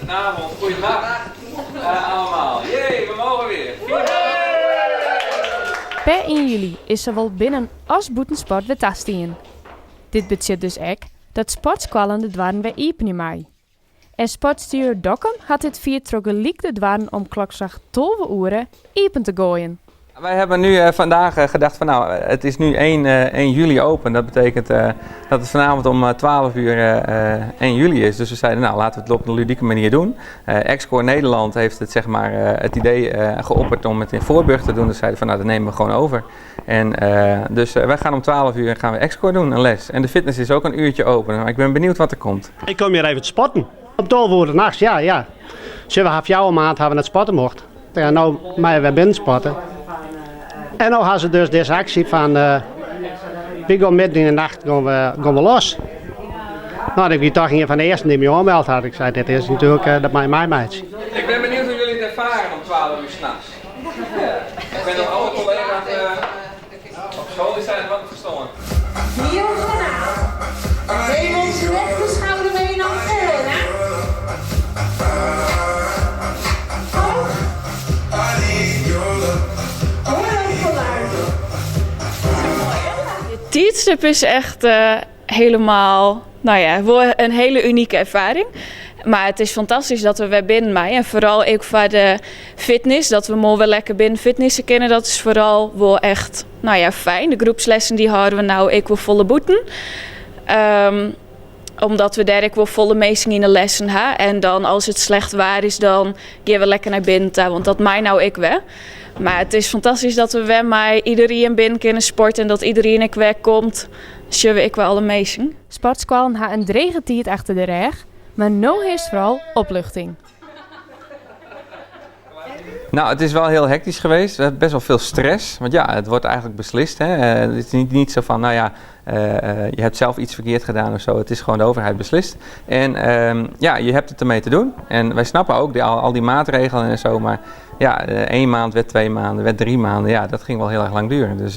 Goedenavond, goeienacht allemaal. Jee, we mogen weer. Per 1 july is sawol binnen as bûtensport wer tastien. Dit betsjut dus ek dat sportskoallen de doarren wer iepenje mei. En Sportstudio Dokkum hat dit fierd troch gelyk de doarren om klokslach 12 oere iepen te goaien. Wij hebben nu vandaag gedacht van nou, het is nu 1, 1 juli open. Dat betekent dat het vanavond om 12 uur 1 juli is. Dus we zeiden nou, laten we het op een ludieke manier doen. Xcore Nederland heeft het, zeg maar, het idee geopperd om het in Voorburg te doen. Dus zeiden van nou, dat nemen we gewoon over. En dus wij gaan om 12 uur gaan we Xcore doen, een les. En de fitness is ook een uurtje open. Maar ik ben benieuwd wat er komt. Ik kom hier even te sporten. Op 12 uur nachts, ja, ja. Zullen we half jouw maand hebben het sporten mocht. Ja, nou, maar we binnen sporten. En nou hebben ze dus deze actie van, we gaan midden in de nacht gaan we los. Nou, ik ben toch een van de eerste die me aanmeld had. Ik zei, dit is natuurlijk, dat maakt mij meidje. Ik ben benieuwd hoe jullie het ervaren om 12 uur s'nachts. Ik ben door alle collega's op school, die zijn wat verstonden. Diagonaal. Neem onze rechterschouder mee naar voren. Hoog. Hoor vooruit. Het tijdstip is echt helemaal, nou ja, een hele unieke ervaring. Maar het is fantastisch dat we weer binnen mij. En vooral ook voor de fitness, dat we mooi wel lekker binnen fitnessen kennen. Dat is vooral wel echt, nou ja, fijn. De groepslessen die houden we nou ook wel volle boeten. Omdat we daar ook wel volle meesting in de lessen hebben. En dan als het slecht waar is, dan gaan we lekker naar binnen toe, want dat mij nou ik wel. Maar het is fantastisch dat we weer met iedereen binnen kunnen sporten en dat iedereen ook weer komt. Zullen we ik wel alle meesten. Sportskoallen ha in drege tiid achter de rêch, maar no is vooral opluchting. Nou, het is wel heel hectisch geweest. We hebben best wel veel stress. Want ja, het wordt eigenlijk beslist. Hè. Het is niet zo van, nou ja, je hebt zelf iets verkeerd gedaan of zo. Het is gewoon de overheid beslist. En ja, je hebt het ermee te doen. En wij snappen ook al die maatregelen en zo. Maar ja, 1 maand werd 2 maanden, werd 3 maanden. Ja, dat ging wel heel erg lang duren. Dus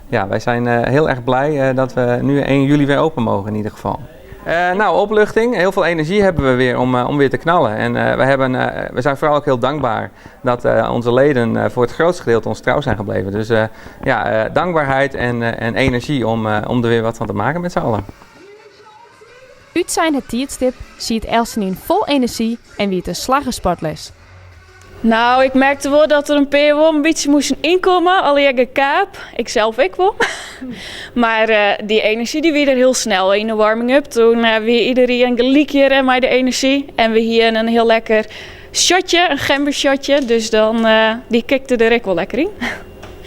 ja, wij zijn heel erg blij dat we nu 1 juli weer open mogen in ieder geval. Opluchting. Heel veel energie hebben we weer om weer te knallen. En we zijn vooral ook heel dankbaar dat onze leden voor het grootste gedeelte ons trouw zijn gebleven. Dus dankbaarheid en energie om er weer wat van te maken met z'n allen. Uit zijn het tijdstip ziet Elsenien vol energie en wie het een slaggensportles. Nou, ik merkte wel dat er een paar wel een beetje moesten inkomen, al die kaap. Ik zelf ik wel. Maar die energie die weer er heel snel in de warming-up. Toen weer iedereen gelijk hier en mij de energie. En we hier een heel lekker shotje, een gembershotje. Dus dan die kikte er ook wel lekker in.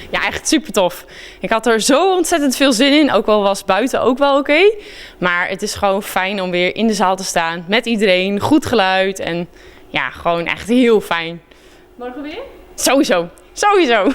Ja, echt super tof. Ik had er zo ontzettend veel zin in. Ook al was buiten ook wel oké. Maar het is gewoon fijn om weer in de zaal te staan met iedereen. Goed geluid en ja, gewoon echt heel fijn. Morgen weer? Sowieso, sowieso.